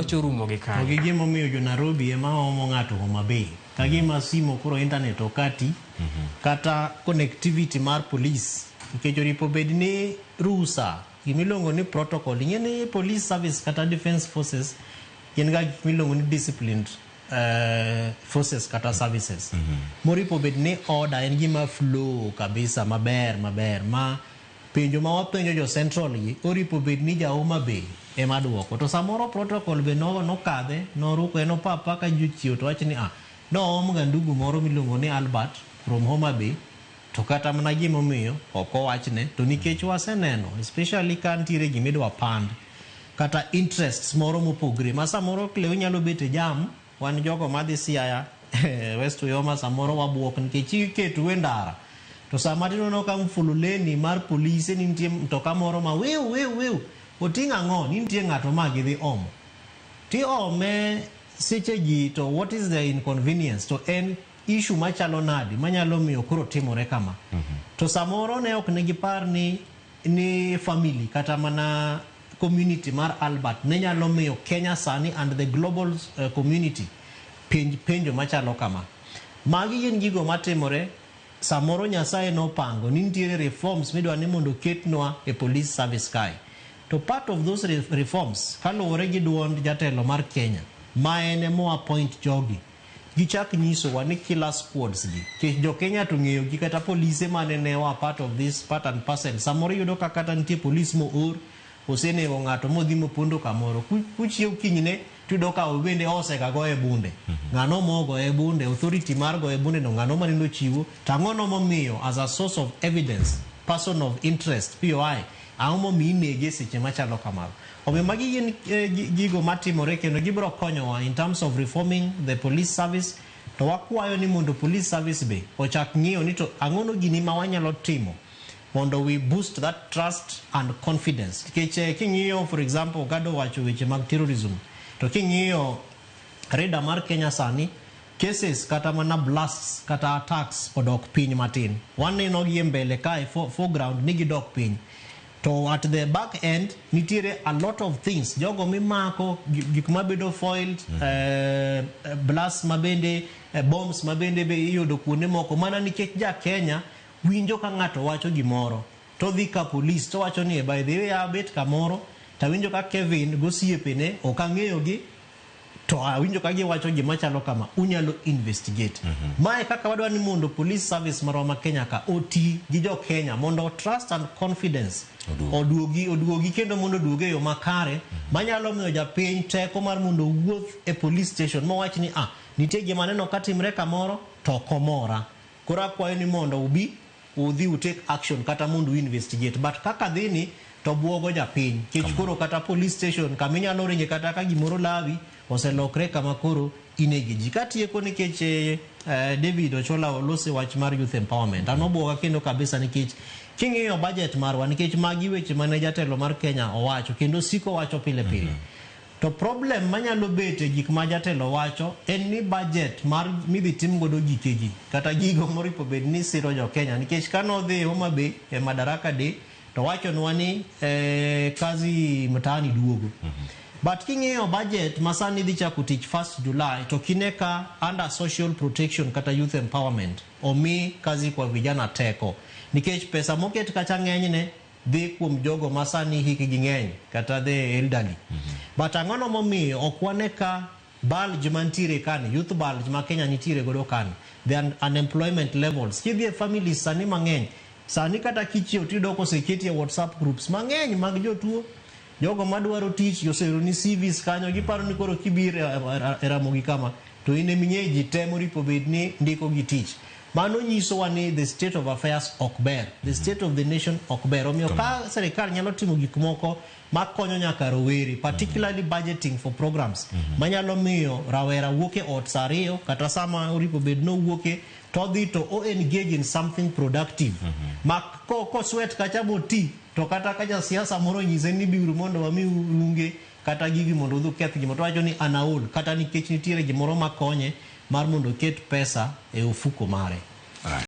Wach orumo gi To kanyo. gi gimomiyo jo Nairobi ema omo ng'ato Homa Bay. Ka gima simo koro internet okati kata connectivity mar police nikech oripo bed ni rusa gimiluongo ni protocol ing'e ni police service kata defense forces gin ga gik miluongo ni disciplined forces kata services moripo bed ni order en gima flow kabisa maber maber ma penjo ma wapenjo jo central gi oripo bed ni ja Homa Bay ema duoko to samoro protocol be no nokadhe noruko en opapa ka ji ochiew to wach ni ah noom ga ndugu moro miluongo ni Albert from Homa Bay to kata mana gimomiyo ok owachne to nikech waseneno especially ka nitiere gimidwa pand kata interests moro mopogre ma samoro Cleo nyalo bet e jam wan jogo madhi Siaya West Uyoma samoro wabuok nikech iketou e ndara to sama tineno ka mfululeni mar polise ni nitie mtoka moro ma wiu wiu wiu oting'o ang'o ni nitie ng'ato ma gidhi omo tiome seche gi to what is the inconvenience to en issue machalo nadi manyalo miyo koro timore kama to samoro ne ok ne gipar ni family kata mana community mar Albert ne nyalo miyo Kenya sani and the global community penj penjo machalo kama. Magi gin gigo matimore samoro Nyasaye nopango ni nitiere reforms midwa ni mondo oketnwa e police service kae. To part of those reforms kaluwore gi duond jatelo mar Kenya ma en emo appoint jogi gichak nyisowa ni killer squads gi nikech jo Kenya to ng'eyo gi kata polise mane ne wa part of this part and parcel samoro iyudo ka kata nitie polis moor osenego ng'ato modhi mopondo kamoro kuchiew kinyne tiyudo ka bende osega goye bunde ng'ano mogoye bunde authority mar goye bunde no ng'ano mane nochiwo to ang'ono momiyo as a source of evidence person of interest POI ang'o momiyo inege seche machalo kamago omiyo magi gin gigo matimore kendo gibiro konyowa in terms of reforming the police service to wakwayo ni mondo police service be ochak ng'iyo ni to ang'ono gini ma wanyalo timo mondo we boost that trust and confidence nikech king'iyo for example Gado wacho weche mag terrorism to king'iyo radar mar Kenya sani cases kata mana blasts kata attacks odok piny matin waneno gi e mbele kae foreground ni gidok piny to at the back end nitiere a lot of things jogo mimako gik mabedo foiled blasts mabende bombs mabende be iyudo kuonde moko mana nikech ja Kenya winjo ka ng'ato wacho gimoro to dhi ka police to wacho ni by the way abet kamoro tawinjo ka Kevin gosiepene ok ang'eyo gi to awinjo ka giwacho gima chalo kama unyalo investigate mae kaka wadwa ni mondo police service marwa ma Kenya ka oti gi jo Kenya mondo trust and confidence oduogi oduogi kendo mondo oduogi e yo makare manyalo miyo japiny teko mar mondo owuoth e police station mowach ni ah nitie gima aneno ka timre kamoro to ok omora koro akwayo ni mondo ubi udhi u take action kata mondo u investigate but kaka dhini to buogo japiny nikech koro kata police station kama inyalo ringe kata ka gimoro lawi oselokre kama koro inege ji katieko nikech David Ochola olose wach mar youth empowerment an obuoga kendo kabisa nikech king'iyo budget marwa nikech magi weche mane jatelo mar Kenya owacho kendo siko wacho pile pile to problem manyalo bet e gik ma jatelo wacho en ni budget mar midhi tim godo gikegi kata gigo moripo bed ni siro jo Kenya nikech kanodhi Homa Bay e Madaraka Day to wachonwa ni kazi mtaani duogo but king'iyo budget ma sani dhi chako tich 1st July to kine ka under social protection kata youth empowerment omi kazi kwa vijana teko nikech pesa moket kacha ng'enyne dhi kuom jogo ma sani hikgi ng'eny kata the elderly but ang'ono momiyo ok wane ka bulge mantiere kani youth bulge ma Kenya nitiere godo kani the unemployment levels kidhi e families sani mang'eny sani kata kichiew tiyudo koseketi e WhatsApp groups mang'eny mag jotuo jogo madwaro tich oseroni CVs kanyo giparo ni koro kibiro e Ramogi kama to in eming'e ji te moripo bed ni ndiko gi tich mano nyisowa ni the state of affairs ok ber the state of the nation ok ber omiyo ka sirikal nyalo timo gik moko makonyo nyaka rowere particularly budgeting for programs manyalo miyo rawera wuok e ot sa 2 kata sama oripo bed nowuoke to odhi to o engage in something productive ma ko sweat kacha moti to kata ka jasiasa moro onyise ni biuru mondo wamiu runge kata gigi mondo udhi uketh gimoro to wacho ni an aol kata nikech nitiere gimoro makonye mar mondo oket pesa e ofuko mare.